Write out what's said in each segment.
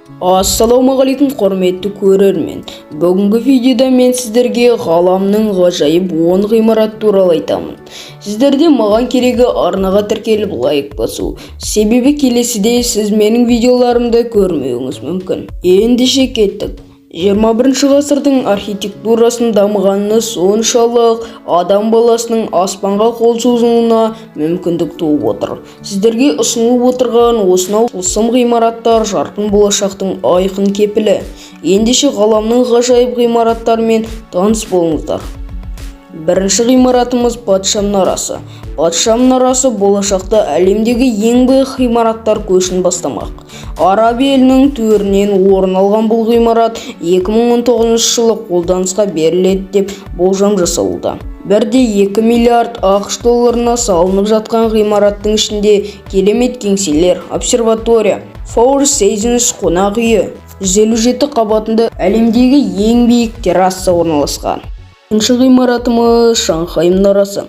Ассалаумағалейкум, құрметті көрермен! Бүгінгі видеода мен сіздерге ғаламның ғажайып 10 ғимараты туралы айтамын. Сіздерден маған керегі арнаға тіркеліп, лайк басу. Себебі келесіде сіз менің видеоларымды көрмеуіңіз мүмкін. Ендеше кеттік. 21 ғасырдың архитектурасының дамығаны соншалық, адам баласының аспанға қол созуына мүмкіндік туып отыр. Сіздерге ұсынылып отырған осынау тылсым ғимараттар жарқын болашақтың айқын кепілі. Ендеше ғаламның ғажайып ғимараттарымен таныс болыңыздар. Бірінші ғимаратымыз – Патша мұнарасы. Патша мұнарасы болашақта әлемдегі ең биік ғимараттар көшін бастамақ. Араб елінің төрінен орын алған бұл ғимарат 2019 жылы қолданысқа беріледі деп болжам жасалуда. 1,2 миллиард АҚШ долларына салынып жатқан ғимараттың ішінде керемет кеңселер, обсерватория, Four Seasons қонақ үйі, 157 қабатында әлемдегі ең биік терраса орналасқан. Екінші ғимаратымыз – Шанхай мұнарасы.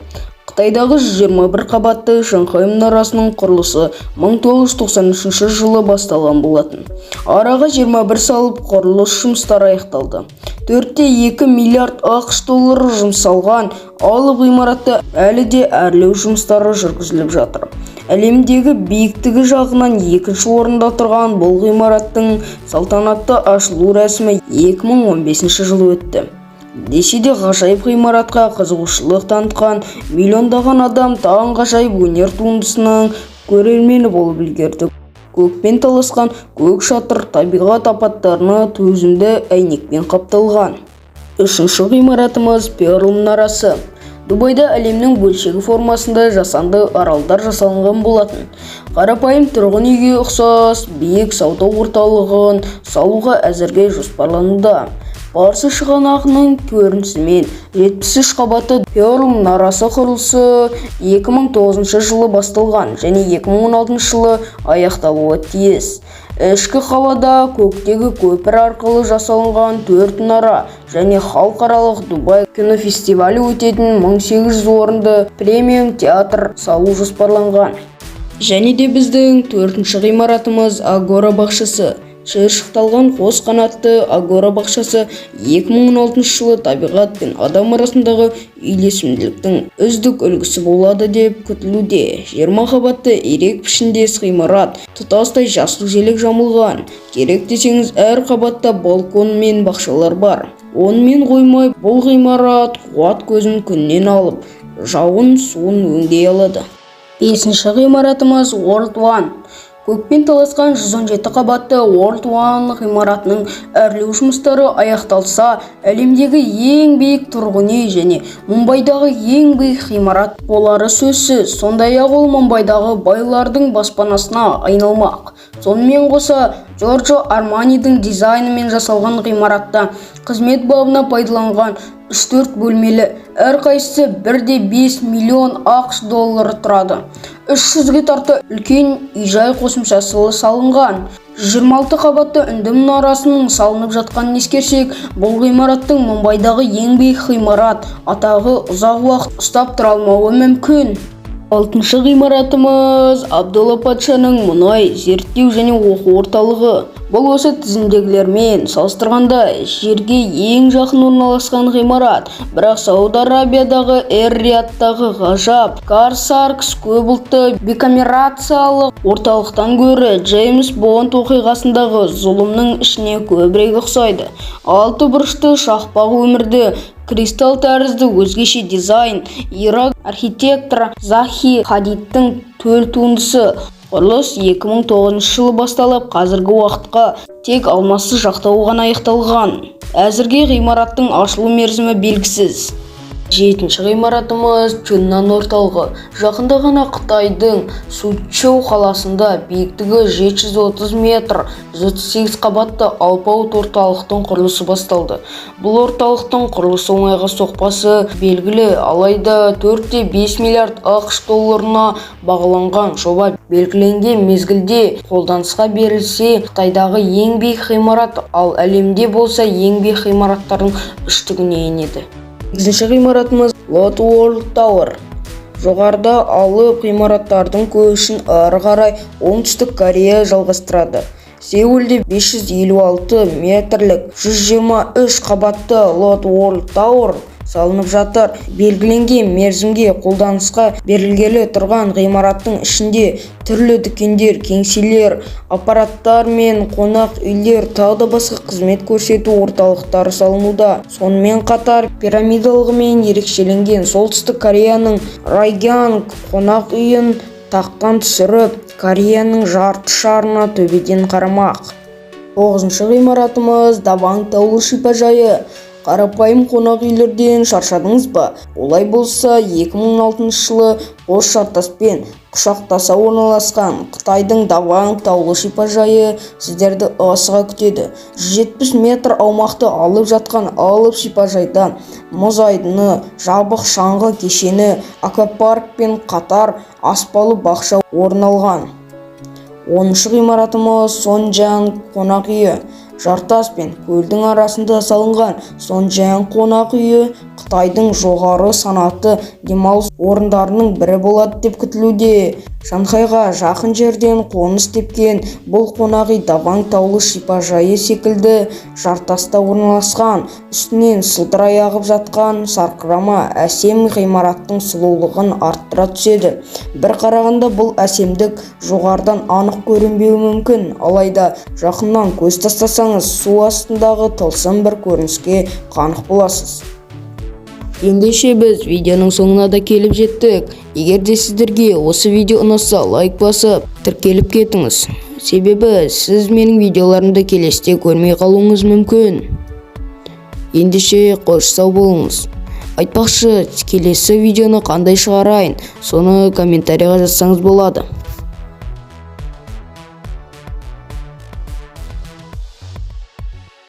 Қытайдағы 121 қабатты Шанхай мұнарасының құрылысы 1993 жылы басталған болатын. Араға 21 салып, құрылыс жұмыстары аяқталды. 4,2 миллиард АҚШ доллары жұмсалған алып ғимаратта әлі де әрлеу жұмыстары жүргізіліп жатыр. Әлемдегі биіктігі жағынан екінші орында тұрған бұл ғимараттың салтанатты ашылу рәсімі 2015 жылы өтті. Десе де, ғажайып ғимаратқа қызығушылық танытқан миллиондаған адам таңғажайып өнер туындысының көрермені болып үлгерді. Көкпен таласқан көк шатыр табиғат апаттарына төзімді әйнекпен қапталған. Үшінші ғимаратымыз – Перл мұнарасы. Дубайда әлемнің бөлшегі формасында жасанды аралдар жасалынған болатын. Қарапайым тұрғын үйге ұқсас биік сауда орталығын салуға әзірге жоспарлануда. Парсы шығанағының көрінісімен 73 қабатты Перл мұнарасы құрылысы 2009 жылы басталған және 2016 жылы аяқталуы тиіс. Ішкі қалада көктегі көпір арқылы жасалынған төрт мұнара және халықаралық Дубай кинофестивалі өтетін 1800 орынды премиум театр салу жоспарланған. Және де біздің төртінші ғимаратымыз – Агора бақшасы. Шиыршықталған қос қанатты Агора бақшасы 2016 жылы табиғат пен адам арасындағы үйлесімділіктің үздік үлгісі болады деп күтілуде. 20 қабатты ирек пішіндес ғимарат тұтастай жасыл желек жамылған. Керек десеңіз, әр қабатта балкон мен бақшалар бар. Онымен қоймай, бұл ғимарат қуат көзін күннен алып, жауын суын өңдей алады. Бесінші ғимаратымыз – World One. Көкпен таласқан 117 қабатты World One ғимаратының әрлеу жұмыстары аяқталса, әлемдегі ең биік тұрғын үй және Мумбайдағы ең биік ғимарат болары сөзсіз. Сондай-ақ ол Мумбайдағы байлардың баспанасына айналмақ. Сонымен қоса, Джорджо Арманидің дизайнымен жасалған ғимаратта қызмет бабына пайдаланған 3-4 бөлмелі, әрқайсысы 1,5 миллион АҚШ доллары тұрады. 300-ге тарта үлкен үй-жай қосымшасы салынған. 26 қабатты Үнді мұнарасының салынып жатқанын ескерсек, бұл ғимараттың Мумбайдағы ең биік ғимарат атағы ұзақ уақыт ұстап тұра алмауы мүмкін. Алтыншы ғимаратымыз – Абдулла патшаның мұнай зерттеу және оқу орталығы. Бұл осы тізімдегілермен салыстырғанда жерге ең жақын орналасқан ғимарат. Бірақ Сауд Арабиядағы Эр-Риядтағы ғажап Кар Саркс көп ұлтты бикоммерциялық орталықтан гөрі Джеймс Бонд оқиғасындағы зұлымның ішіне көбірек ұқсайды. Алты бұрышты шақпақ өмірді кристалл тәрізді өзгеше дизайн Ирак архитекторы Захи Хадидтің төл туындысы. Құрылыс 2009 жылы басталып, қазіргі уақытқа тек алмасты жақтауы ғана аяқталған. Әзірге ғимараттың ашылу мерзімі белгісіз. Жетінші ғимаратымыз – Чуннан орталығы. Жақында ғана Қытайдың Сучжоу қаласында биіктігі 730 метр, 138 қабатты алпауыт орталықтың құрылысы басталды. Бұл орталықтың құрылысы оңайға соқпасы белгілі. Алайда 4,5 миллиард АҚШ долларына бағаланған жоба белгіленген мезгілде қолданысқа берілсе, Қытайдағы ең биік ғимарат, ал әлемде болса ең биік ғимараттардың үштігіне енеді. Сегізінші ғимаратымыз – Lotte World Tower. Жоғарыда алып ғимараттардың көшін ары қарай Оңтүстік Корея жалғастырады. Сеулде 556 метрлік 123 қабатты Lotte World Tower салынып жатыр. Белгіленген мерзімге қолданысқа берілгелі тұрған ғимараттың ішінде түрлі дүкендер, кеңселер, аппараттар мен қонақ үйлер, тағы да басқа қызмет көрсету орталықтары салынуда. Сонымен қатар пирамидалығымен ерекшеленген Солтүстік Кореяның Райгянг қонақ үйін тақтан түсіріп, Кореяның жарты шарына төбеден қарамақ. Тоғызыншы ғимаратымыз – Даванг таулы шипажайы. Қарапайым қонақ үйлерден шаршадыңыз ба? Олай болса, 2016 жылы қос жартаспен құшақтаса орналасқан Қытайдың Даванг таулы шипажайы сіздерді асыға күтеді. 170 метр аумақты алып жатқан алып шипажайда мұз айдыны, жабық шаңғы кешені, аквапарк пен қатар аспалы бақша орын алған. 10-шы ғимаратымыз – Сонжан қонақ үйі. Жартас пен көлдің арасында салынған Сонжан қонақ үйі Қытайдың жоғары санатты демалыс орындарының бірі болады деп күтілуде. Шанхайға жақын жерден қоныс тепкен бұл қонақ үй Даванг таулы шипажайы секілді жартаста орналасқан. Үстінен сылдырай ағып жатқан сарқырама әсем ғимараттың сұлулығын арттыра түседі. Бір қарағанда бұл әсемдік жоғарыдан анық көрінбеуі мүмкін, алайда жақыннан көз тастасаңыз, су астындағы тылсым бір көрініске қанық боласыз. Ендеше, біз видеоның соңына да келіп жеттік. Егер де сіздерге осы видео ұнаса, лайк басып, тіркеліп кетіңіз, себебі сіз менің видеоларымды келесіде көрмей қалуыңыз мүмкін. Ендеше, қош, сау болыңыз. Айтпақшы, келесі видеоны қандай шығарайын, соны комментарийға жазсаңыз болады.